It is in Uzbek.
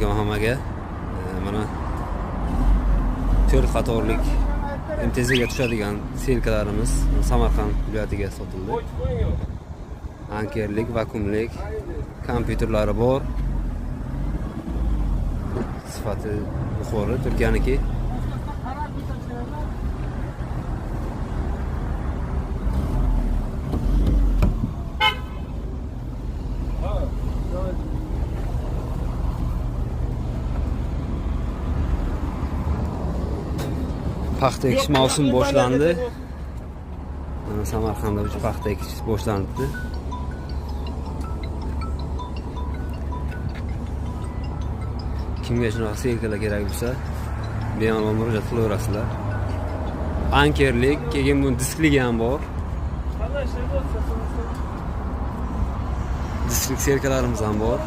Alaykum hammaga. Mana 4 qatorlik MTZga tushadigan selkalarimiz Samarqand viloyatiga sotildi. Ankerlik, vakuumlik, kompyuterlari bor. Sifati yuqori, Turkiyaniki. Paxta ekish mavsumi boshlandi. Mana Samarqandda уже paxta ekish boshlanibdi. Kimga shunaqa selkalar kerak bo'lsa, bemalol murojaat qilaverasizlar. Ankerlik, keyin buni diskligi ham bor. Disklik selkalarimiz ham bor.